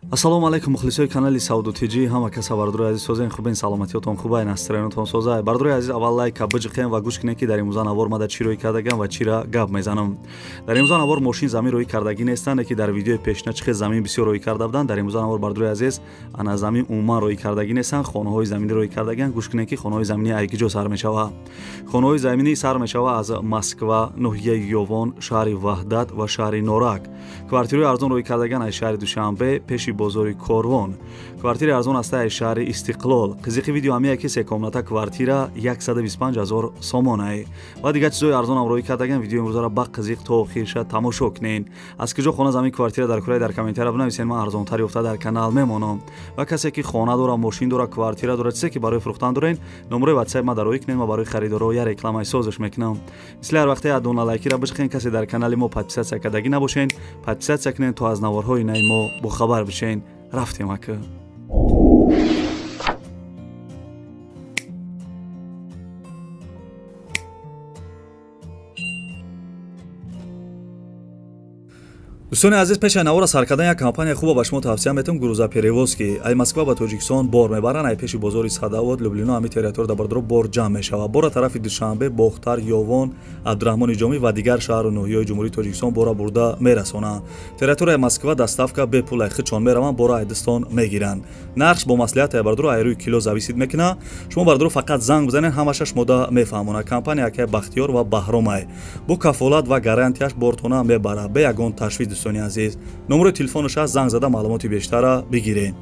Ассалому алайкум мухлисои канали Савдо ТЖ, ҳама каса бардорои азиз созен, хубен, саломатиётон хубайн, настроениятон созай. Бардорои азиз, аввал лайка биҷиқем ва гӯш кунем, ки дар имрӯза навор мада чӣ рӯй кардагам ва чира гап мезанам. Дар имрӯза навор мошин замин рӯй кардагӣ нестанд, ки дар видеои пешина чӣ хел замин бисёр рӯй карда буданд. Дар имрӯза навор, бардорои азиз, ана замин умуман рӯй кардагӣ нестанд, хонаҳои заминӣ рӯй кардагианд. Гӯш кунем, ки хонаҳои заминӣ ай киҷо сар мешава. Хонаҳои заминӣ сар мешава аз Москва, ноҳияи Ёвон, шаҳри Ваҳдат ва шаҳри Норак. Квартираҳои арзон рӯй кардагианд аз шаҳри Душанбе, пеши бозори Корвон. Квартираи арзон аст аз шаҳри Истиқлол. Қизиқи видео ҳамия, ки секомната квартира 125 ҳазор сомонае. Ва дигар чизҳои арзонам рӯй кардаган. Видеои имрӯзаро ба қизиқ то охирша тамошо кунед. Аз киҷо хона, замин, квартира дар кураи, дар комментария бинависед, ман арзонтар ёфта дар канал мемонам. Ва касе ки хона дора, мошин дора, квартира дора, чизе ки барои фурӯхтан дорен, номерои WhatsApp ма дар рӯй кунед, ма барои харидоро я рекламаи созиш мекунам. Мисли ҳар вақте адона лайкира бичиқен. Касе дар канали мо подписаться кардагӣ набошен, подписаться кунед, то аз наворҳои наи мо бохабар бишен. Рафтем ака. Дӯстони азиз, пеш аз навора сар кардан як компания хуба ба шумо тавсия метавам, грузоперевозки. Ай Москва ба Тоҷикистон бор мебаранд, ай пеши бозори Садовод, Люблино, ҳами территория дар бардоро бор ҷамъ мешавад. Бора тарафи Душанбе, Бохтар, Ёвон, Абдураҳмони Ҷомӣ ва дигар шаҳру ноҳияҳои Ҷумҳурии Тоҷикистон бора бурда мерасонанд. Территорияи Москва доставка бепул, ай худшон мераванд, бора ай дастон мегиранд. Нархш бо маслиҳат ай бардоро ай рӯи кило зависит мекунад. Шумо бардоро фақат занг бизанед, ҳамаша шумода мефаҳмонад. Компания акай Бахтиёр ва Баҳромай. Бо кафолат ва гарантияш бортона мебарад, бе ягон ташвиш. Дӯстони азиз, номерои телефонаш аст, занг зада маълумоти бештара бигиред.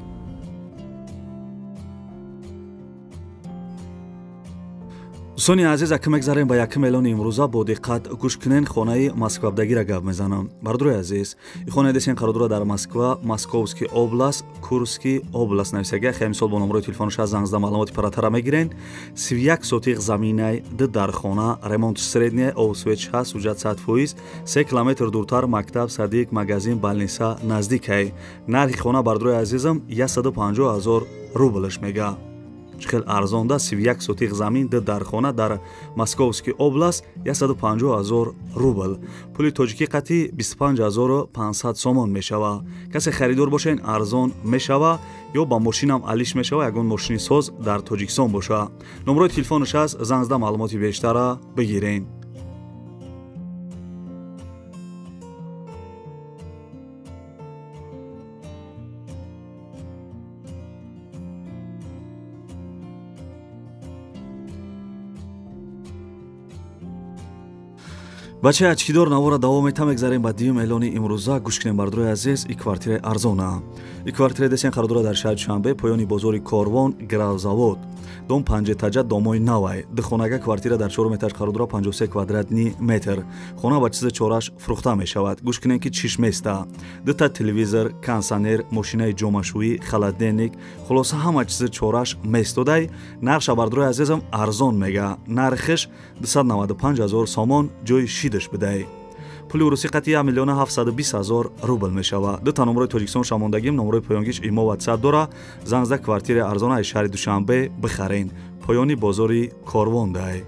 Дӯстони азиз, ака мегзарем ба якум эълони имрӯза. Бо диққат гӯш кунен, хонаи москвабдагира гап мезанам. Бардорои азиз, и хонаи десен қарор дорад дар Москва, Московский област, Курский област нависага. Хеле мисол бо номерои телефонаш аст, занг зада маълумоти паратара мегирен. 31 сотиқ заминай, ду дархона, ремонт средняя, овсвеч ҳаст, ҳуҷҷат 100%, 3 километр дуртар мактаб, садик, магазин, больница наздикай. Нархи хона, бардорои азизам, 150 ҳазор рублш мега. Чӣ хел арзонда, 31 сотиқ замин, ду дархона дар Московский област, 150 ҳазор рубл. Пули тоҷикӣ қатъи 25 500 сомон мешава. Касе харидор бошен, арзон мешава, ё ба мошинам алиш мешава, ягон мошини соз дар Тоҷикистон боша. Номерои телефонаш аст, занг зада маълумоти бештара бигирен. Бачаи ачкидор, навора давом метам, мегзарем ба дуюм эълони имрӯза. Гӯш кунем, бардорои азиз, и квартираи арзона. И квартираи десен қарор дорад дар шаҳри Душанбе, поёни бозори Корвон, Гравзавод. Дом панҷэтажа, домои навай. Духонага квартира дар чорум этаж қарор дорад, 53 квадратный метр. Хона ба чизи чораш фурӯхта мешавад. Гӯш кунем, ки чиш места. Дута телевизор, кондитсионер, мошинаи ҷомашӯӣ, холодильник, хулоса ҳама чизи чораш местодай. Нархша, бардорои азизам, арзон мега. Нархиш 295 ҳазор сомон, ҷои шидаш бидай. Пули урусӣ қатъи 1 миллиона 720 ҳазор рубл мешавад. Дута номерои Тоҷикистон шамондагим, номерои поёнгиш имо ватсап дора. Занг зада квартираи арзона аз шаҳри Душанбе бихарен. Поёни бозори Корвон дай.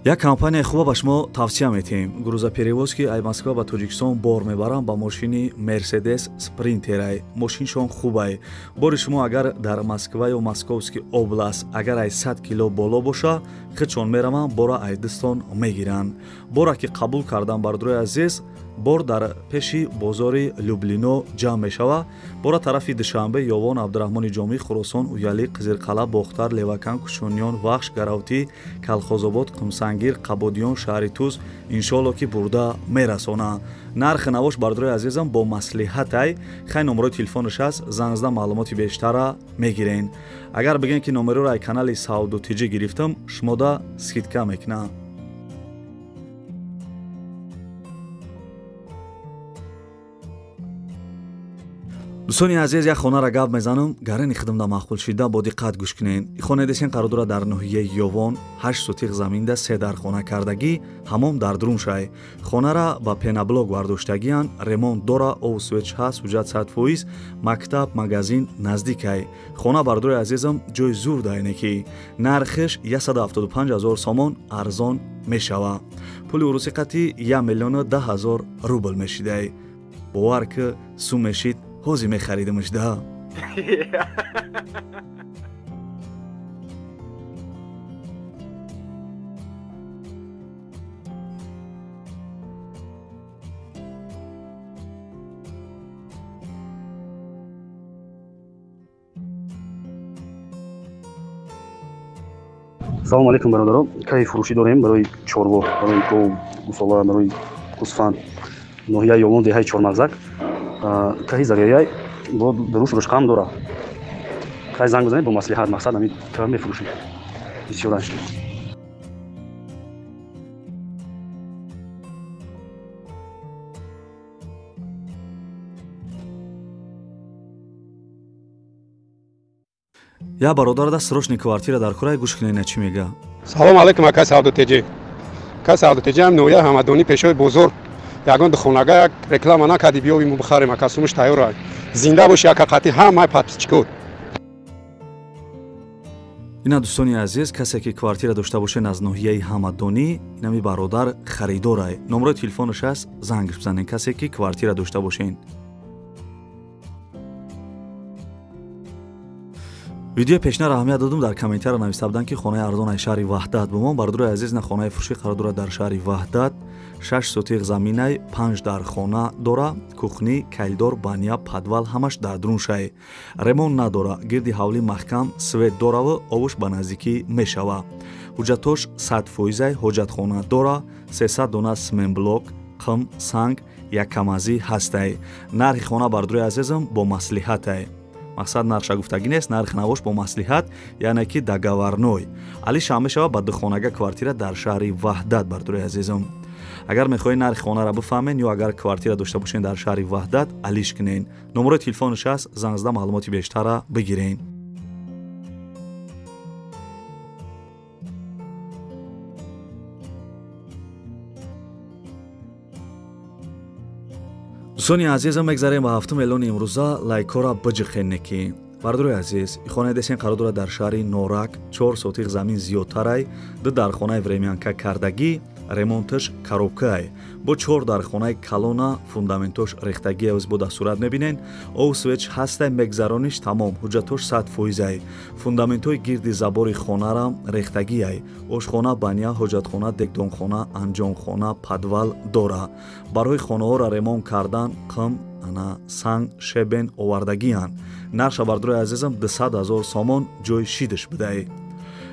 Як компанияи хуба ба шумо тавсия метиҳем. Грузоперевозки, ай Москва ба Тоҷикистон бор мебаранд ба мошини Мерседес Спринтерай. Мошиншон хубай. Бори шумо агар дар Москва ё Московский област агар ай 100 кило боло боша, худшон мераванд, бора ай дастон мегиранд. Бора ки қабул кардан, бардорои азиз, бор дар пеши бозори Люблино ҷамъ мешава. Бора тарафи Душанбе, Ёвон, Абдураҳмони Ҷомӣ, Хуросон, Уялӣ, Қизирқалъа, Бохтар, Левакан, Кушониён, Вахш, Гаравтӣ, Калхозобод, Қумсангир, Қабодиён, шаҳри Туз иншоалло ки бурда мерасонанд. Нархи навош, бардорои азизам, бо маслиҳатай. Хай, номерои телефонаш аст, занг зада маълумоти бештара мегирен. Агар бигӯем, ки номероро ай канали Савдо ТЖ гирифтам, шумода скидка мекунам. Дӯстони азиз, як хонара гап мезанам, гарани хидмда маъқул шида бо диққат гӯш кунед. Хона десен қарор дорад дар ноҳияи Ёвон, 8 сотиқ заминда, 3 дар хона кардагӣ, ҳамом дар друн шай. Хонара ба пенаблок бардоштагиянд, ремонт дора, ов свеч ҳаст, ҳуҷҷат 100%, мактаб, магазин наздикай. Хона бардори азизам ҷои зур дайне ки нархиш 175 000 сомон арзон мешава. Пули урусӣ қатӣ 1 миллиону 10 000 рубл мешидай. Бовар ки сум мешид, ҳозир мехаридимш да. Салому алейкум, бародаро. Кайф фурӯшӣ дорем барои чорво, барои гов, гусола, барои гӯсфанд. Ноҳияи Ёвон, деҳаи Чормағзак. Каҳи зарияй бо дуруш рушқам дора. Кай занг бизанед бо маслиҳат, мақсад ҳамин кара мефурӯшем. Бисёраш. Я бародар да срочный квартира дар курай, гӯш кунед, чӣ мега. Салом алейкум, ака Савдо ТЖ. Ака Савдо ТЖ ҳам ноҳияи Ҳамадонӣ, пешои бозор. Ягон духонага як реклама накарди, биёвим мо бихарем, ака сумуш тайёр. Зинда боши, ака, қатъи ҳамаи подписчикот. Ина дӯстони азиз, касе ки квартира дошта бошен аз ноҳияи Ҳамадонӣ, инами бародар харидорай. Номрои телефонаш аст, зангш бизанед касе ки квартира дошта бошен. Видеои пешнара аҳамият додум, дар комментария нависта буданд ки хонаи арзон аз шаҳри Ваҳдат бумон. Бародарои азиз, на хонаи фурӯшӣ қарор дорад дар шаҳри Ваҳдат, 6 сотиқ заминай, 5 дар хона дора, кухни, калидор, баня, подвал ҳамаш дар друн шай. Ремонт надора, гирди ҳавлӣ маҳкам, свет дораву овуш ба наздикӣ мешава. Ҳуҷҷатош 100%, ҳоҷатхона дора, 300 дона сменблок, қим, санг, яккамазӣ ҳастай. Нархи хона бародарои азизам бо маслиҳатай. Мақсад нархша гуфтагӣ нест, нарх навош бо маслиҳат, яъне ки договорной. Алиша мешава ба духонага квартира дар шаҳри Ваҳдат, бародарои азизам. Агар мехоҳед нархи хонаро бифаҳмед ё агар квартира дошта бошед дар шаҳри Ваҳдат, алиш кунед. Номерои телефонаш аст, занг зада маълумоти бештарра бигиред. Дӯстони азизам, мегзарем ба ҳафтум эълони имрӯза. Лайкҳоро биҷиқен ки. Бародарои азиз, хонаи десен қарор дорад дар шаҳри Норак, 4 сотиқ замин зиёдтарай, 2 дар хонаи времянка кардагӣ, ремонташ коробкаай. Бо 4 дар хонаи калона, фундаментош рехтагӣ аз бо дастурат мебинен. Ов свеч ҳастай, мегзарониш тамом, ҳуҷҷатош 100%. Фундаментҳои гирди забори хонара рехтагиай. Ошхона, баня, ҳоҷатхона, дегдонхона, анҷонхона, подвал дора. Барои хонаҳоро ремонт кардан қим, ана санг, шебен овардагиянд. Нарша бародарои азизам 200 000 сомон ҷои шидаш будай.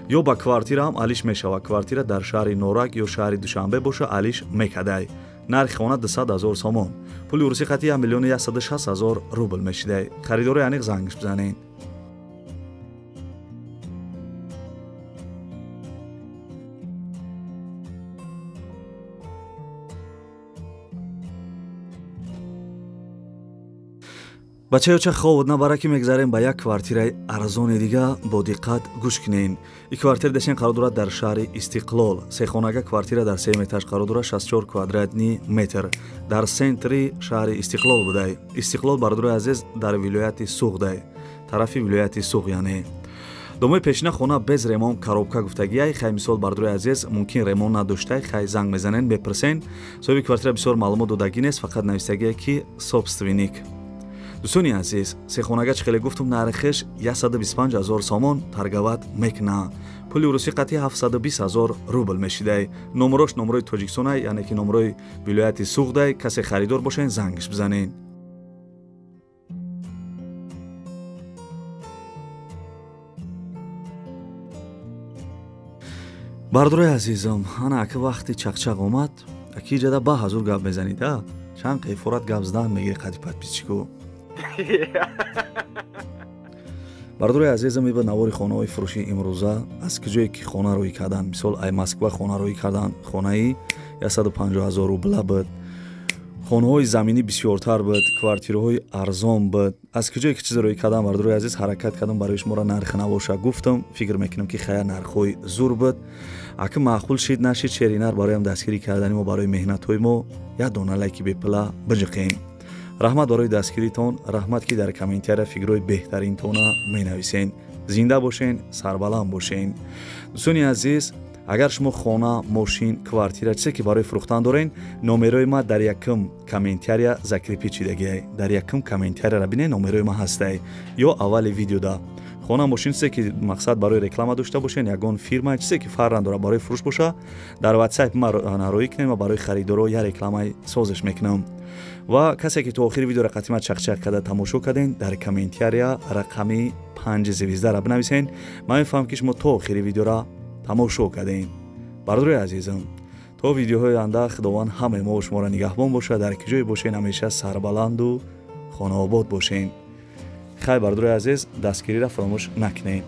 Ё ба квартира ҳам алиш мешава. Квартира дар шаҳри Норак ё шаҳри Душанбе боша, алиш мекадай. Нархи хона 200 000 сомон. Пули урусӣ қатъи 1 миллиону 160 000 рубл мешидай. Харидорои аниқ зангш бизанед. Бачаёча ховуд набара ки мегзарем ба як квартираи арзони дига, бо диққат гӯш кунед. И квартира десен қарор дорад дар шаҳри Истиқлол. Сехонага квартира дар 3 этаж қарор дорад, 64 квадратни метр. Дар центри шаҳри Истиқлол будай. Истиқлол, бародарои азиз, дар вилояти Суғдай. Тарафи вилояти Суғ яъне. Домои пешина хона без ремонт коробка гуфтагиай. Хай мисол, бародарои азиз, мумкин ремонт надоштай, хай занг мезанен, мепурсен. Соҳиби квартира бисёр маълумот додагӣ нест, фақат навистагие ки собственник. Дӯстони азиз, сехонага чӣ хеле гуфтум, нархиш 125 000 сомон торговат мекуна. Пули урусӣ қатъи 720 000 рубл мешидай. Номрош номрои Тоҷикистонай, яъне ки номрои вилояти Суғдай. Касе харидор бошен, зангш бизанед. Бародарои азизам, ана ака вақти чақчақ омад, аки иҷада ба ҳазур гап мезанид, а? Чанд қайфорат гап задан мегири қади подписчику. Бародарои азизам, иба навори хонаҳои фурӯши имрӯза аз куҷое ки хона рӯй кардан, мисол ай Москва хона рӯй кардан, хонаи 150 000 рубла буд. Хонаҳои заминӣ бисёртар буд, квартираҳои арзон буд. Аз куҷое ки чизе рӯй кардам, бардорои азиз, ҳаракат кардам барои шуморо нарх набоша гуфтам. Фикр мекунам, ки хая нархҳои зур буд. Аки маъқул шид, нашид, шери нар бароям дастгирӣ кардани мо, барои меҳнатҳои мо як дона лайки бепула биҷиқем. Раҳмат барои дастгиритон, раҳмат, ки дар комментария фикрҳои беҳтаринтона менависен. Зинда бошен, сарбаланд бошен. Дӯстони азиз, агар шумо хона, мошин, квартира, чизе ки барои фурӯхтан дорен, номерои ма дар якум комментария закрепить шидагиай. Дар якум комментарияра бинед, номерои ма ҳастай ё аввали видеода. Хона, мошин, чизе ки мақсад барои реклама дошта бошен, ягон фирма, чизе ки фарқ надорад, барои фурӯш боша, дар ватсап ма роӣ кунед ва барои харидоро я рекламаи созиш мекунам. Ва касе ки то охири видеоро қатима чақчақ карда тамошо карден, дар комментария рақами панҷ звездара бинависен. Ман мефаҳмам, ки шумо то охири видеора тамошо кардем. Бародарои азизам, то видеоҳои оянда Худованд ҳамаи мо шуморо нигаҳбон бошад. Дар ки ҷое бошен, ҳамеша сарбаланду хонаобод бошен. Хайр, бародарои азиз, дастгириро фаромӯш накунед.